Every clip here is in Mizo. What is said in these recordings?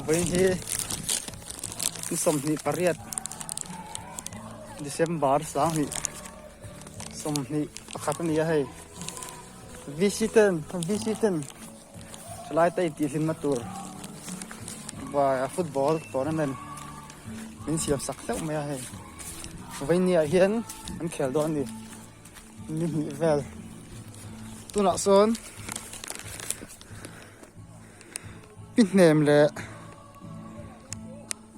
Vawiin hi ni 28 December 2021 a ni a hei VC ten VC ten thalai te intihhlimna tur football tournament min siam sak hleuh mai a hei vawiin ni ah hian an khel dawn a ni. Ni hnih vel tunah sawn pi hnem leh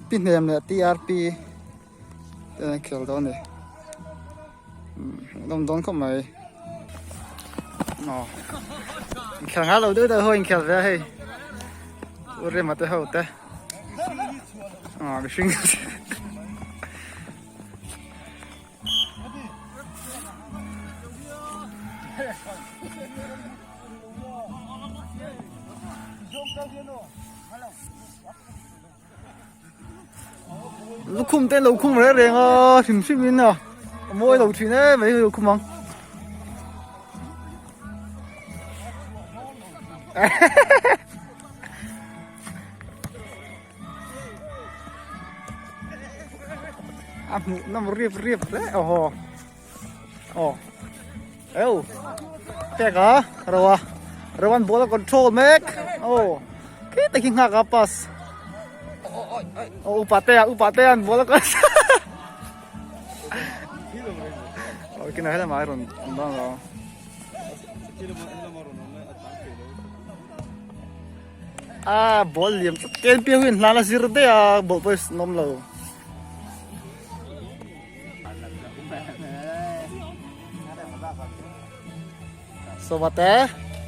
pi hnem leh TRP te an khel dawn a ni hmuhnawm dawn khawp mai aw inkhel ngai lo deuh deuh ho inkhel ve a hei u Rema te ho te aw mihring. Lukhum te lo khum reng reng a hrim hrim in a a mawi lo thin em mai lo khum ang. A hmuh nawm riap riap hle aw haw aw eu pek a ro a ro an ball a control mek aw khi tak hi nghak a pass aw upa te a upa te an ball a control aw kina helama a rawn awm dawn lo. A ball liam tlat ken piang hian hlan a zir daih a ball pawh hi an awm lo. Sawva te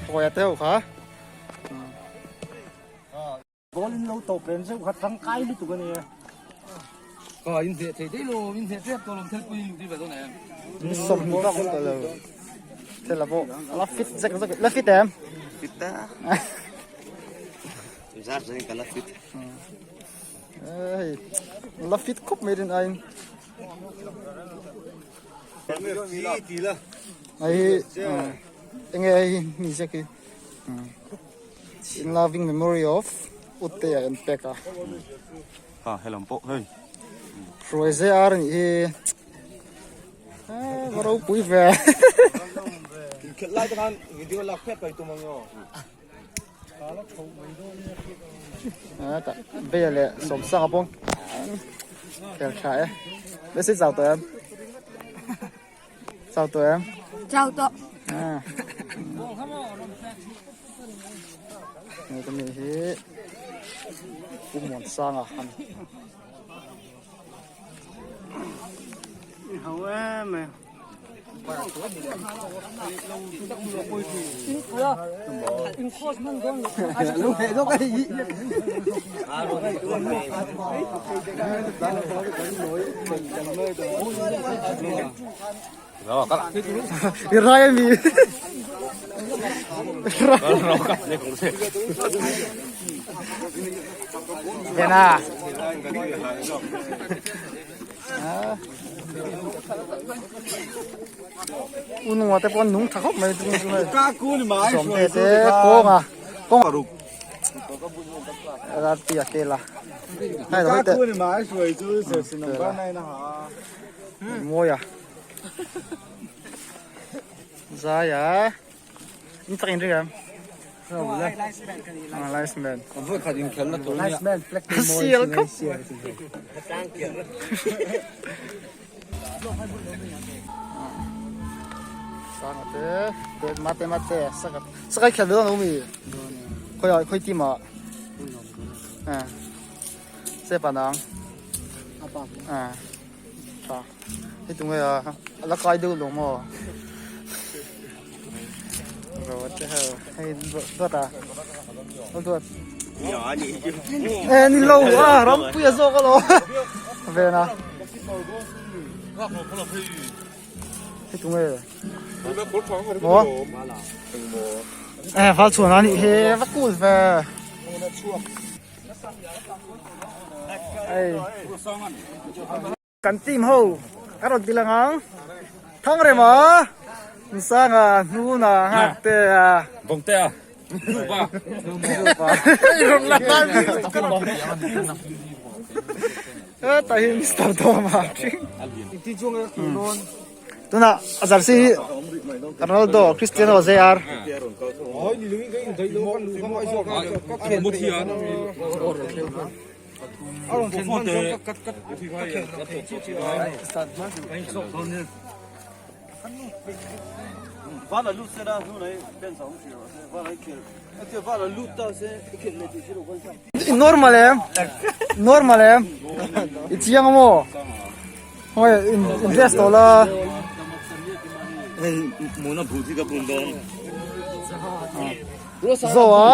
Hawia te ho kha. Ball in lo tawp reng zeuh kha tangkai lutuk a nia. Ka in hneh thei daih lo, in hneh tep tawh lo, thelpui in luh tir ve dawn em? Ni 20 bak awm tawh lo. Thil a pawh la fit zek zek la fit em? Fit a. Zar zar in ka la fit. Hei la fit khawp mai rin aiin. Hei hi enge hei hi mi ziak hi. In loving memory of Utea an pek a. Ha helam pawh hei. Hruai ze ar nih hi. Eh, va ropui ve. Inkhelh lai te khan video lak phek kai tum ang aw. Ah, ta bia leh sawmsanga pawh khel tha e. Besi chau tawh em? Chau tawh em? Chau tawh. Ah. Hei ka mi hi Pu Muansanga han. Hau em em. I rai a mi. Vena. U nunga te pawh an nung tha khawp mai chung chu hei sawmte te kawnga kawng ralpi a tel a hei lo hei teh mawi a zai a in chak in ring em. Linesman. Sial khawp. Sanga te, te mate mate saka saka khel dawn lo mi. Khoi ah khoi team ah. Eh. Se pa nang. Eh. Tha. Hei tunge a la kai deuh lo maw. Rồi te ho hei duat a duat e ni lo a ram pui a zawk alo ve na hei tunge maw e val chhuan a nih hi va cool ve hei Kan team ho a rawn ti lang ang. Thangrema, Nsanga, Hnuna, Nghaktea. Bawngtea. Hetah hi Mister Dawma Tunah a jersey hi Ronaldo Cristiano JR. Normal em normal em i chiang a maw hoi in dress tawh la zo a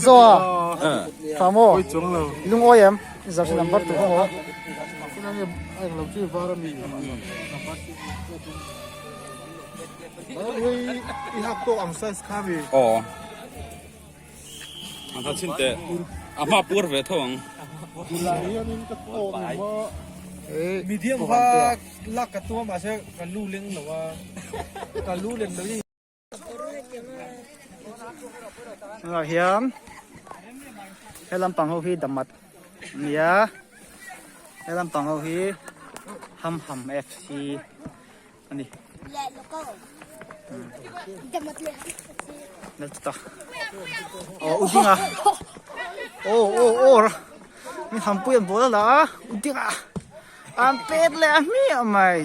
zo a tha maw lungawi em jersey number tur kha maw. Aw an tha chin teh a hma puar ve tho ang. Medium kha lak ka tum a mahse ka lu leng lo a ka lu lem lo in. Tunah hian he lampang ho hi damat a ni a he lampang ho hi Hamham F_C a ni. Aw u dinga aw aw aw mi hampui an bawl a la a u dinga an pet leh a hmiah mai.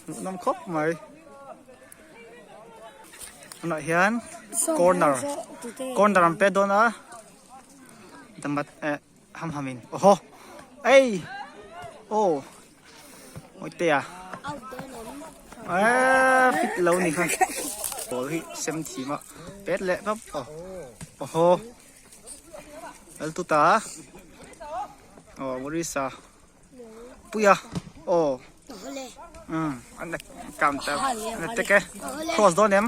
Hmuhnawm khawp mai tunah hian corner corner an pet dawn a damat eh ham ham in awhaw ei aw mawite a eee fit lo ni kha ball hi sem thim a pet leh vap aw awhaw lal tuta aw Morisa. Puia aw umm an counter an attack e cross dawn em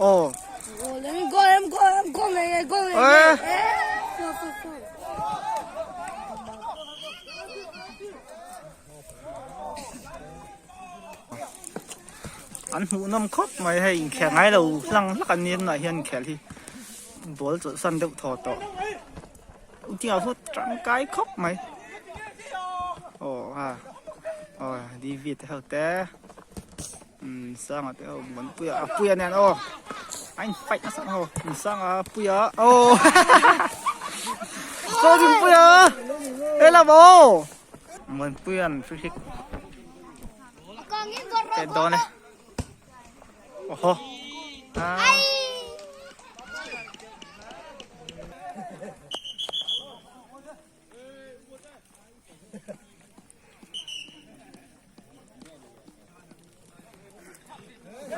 aw eh an hmuh nawm khawp mai hei inkhel ngai lo hlang hlak an nia tunah hian inkhel hi ball chawlhsan deuh thaw tawh. Tia hawt tangkai khawp mai aw ha aw dv te ho te umm sanga te ho muanpuia a puia nen aw a in fight nasa ho sanga puia aw Zorinpuia helam aw muanpuia'n free kick pet dawn e Oho. Ah.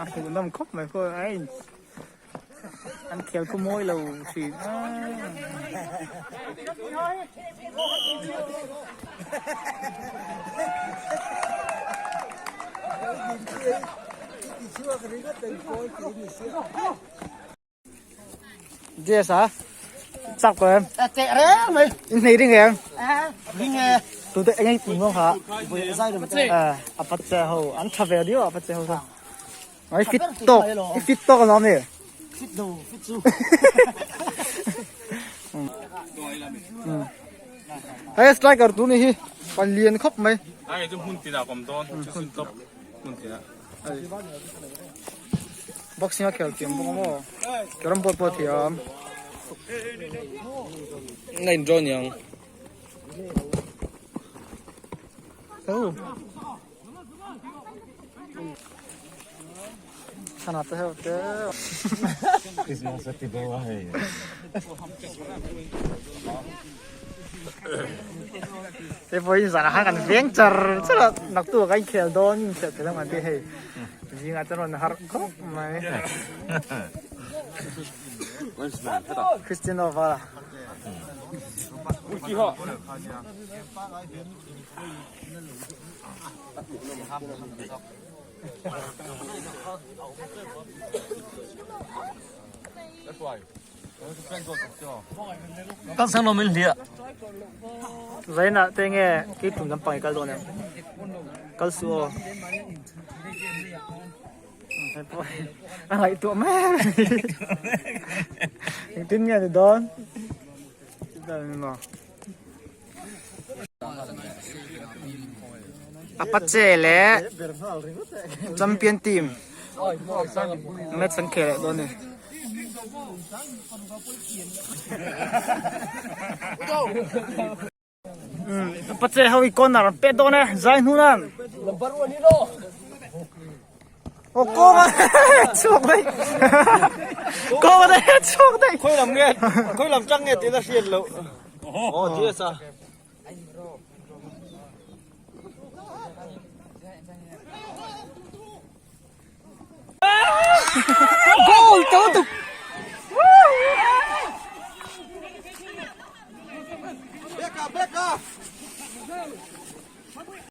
A hmuh nawm khawp mai pawh a in an khel khu mawi lo thin a. Jess a chak ko em teh reng mai in nei ring em ring e tu te eng tum lo kha voi zai ro che a pat che ho an tha ve dio a pat che ho sa ai fit tok i fit tok alom ni fit do fit chu Hei striker tu ni hi pan lian khawp mai. Ai chu hmun tinah kawm dawn chu sin top hmun tinah. Boxing a khel thiam bawk a maw carrom board pawh a thiam. Na in draw niang. Oh. Thana te heuh te. Christmas a ti bo a hei. Hei pawhin zanah khan kan veng char char a, naktuk ah kan inkhel dawn inkhel thei lam kan ti hei. Zingah chuan rawn harh khawp mai. Cristiano Vala. Kan sang lo min hliah. Zainah te nge kei tum lampang i kal dawn em? Kal suh aw. A ngaihtuah mek a ni. Engtin nge ni dawn? Apache leh champion team match an khel leh dawn a ni. Apache ho hi corner an pet dawn e zai hnun an. Aw kawng a chhuak daih kawng a chhuak daih. Khawi lam nge khawi lam tang nge tih a hriat loh. Aw DS a. Goal to tuk. Beka beka.